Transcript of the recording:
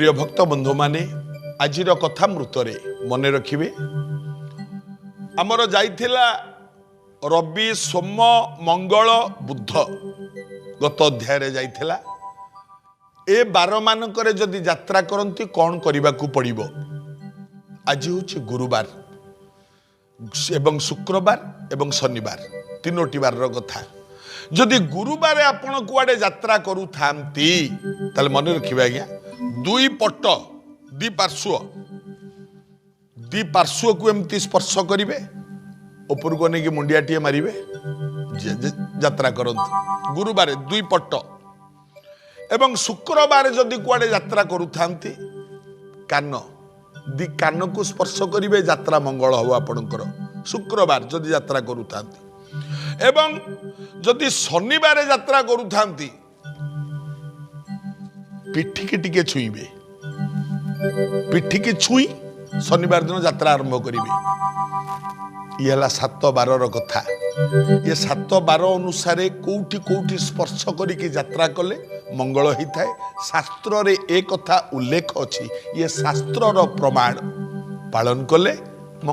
ପ୍ରିୟ ଭକ୍ତ ବନ୍ଧୁମାନେ, ଆଜିର କଥାମୃତରେ ମନେ ରଖିବେ, ଆମର ଯାଇଥିଲା ରବି, ସୋମ, ମଙ୍ଗଳ, ବୁଧ ଗତ ଅଧ୍ୟାୟରେ ଯାଇଥିଲା। ଏ ବାରମାନଙ୍କରେ ଯଦି ଯାତ୍ରା କରନ୍ତି କ'ଣ କରିବାକୁ ପଡ଼ିବ? ଆଜି ହେଉଛି ଗୁରୁବାର ଏବଂ ଶୁକ୍ରବାର ଏବଂ ଶନିବାର, ତିନୋଟି ବାରର କଥା। ଯଦି ଗୁରୁବାର ଆପଣ କୁଆଡ଼େ ଯାତ୍ରା କରୁଥାନ୍ତି, ତାହେଲେ ମନେ ରଖିବେ ଆଜ୍ଞା, ଦୁଇ ପଟ, ଦି ପାର୍ଶ୍ୱ, ଦି ପାର୍ଶ୍ୱକୁ ଏମିତି ସ୍ପର୍ଶ କରିବେ, ଉପରକୁ ଅନେଇକି ମୁଣ୍ଡିଆଟିଏ ମାରିବେ, ଯାତ୍ରା କରନ୍ତୁ ଗୁରୁବାର ଦୁଇ ପଟ। ଏବଂ ଶୁକ୍ରବାର ଯଦି କୁଆଡ଼େ ଯାତ୍ରା କରୁଥାନ୍ତି, କାନ, ଦି କାନକୁ ସ୍ପର୍ଶ କରିବେ, ଯାତ୍ରା ମଙ୍ଗଳ ହେବ ଆପଣଙ୍କର ଶୁକ୍ରବାର ଯଦି ଯାତ୍ରା କରୁଥାନ୍ତି। ଏବଂ ଯଦି ଶନିବାର ଯାତ୍ରା କରୁଥାନ୍ତି, ପିଠିକି ଟିକେ ଛୁଇଁବେ, ପିଠିକି ଛୁଇଁ ଶନିବାର ଦିନ ଯାତ୍ରା ଆରମ୍ଭ କରିବେ। ଇଏ ହେଲା ସାତ ବାରର କଥା। ଇଏ ସାତ ବାର ଅନୁସାରେ କୋଉଠି କୋଉଠି ସ୍ପର୍ଶ କରିକି ଯାତ୍ରା କଲେ ମଙ୍ଗଳ ହେଇଥାଏ, ଶାସ୍ତ୍ରରେ ଏ କଥା ଉଲ୍ଲେଖ ଅଛି। ଇଏ ଶାସ୍ତ୍ରର ପ୍ରମାଣ ପାଳନ କଲେ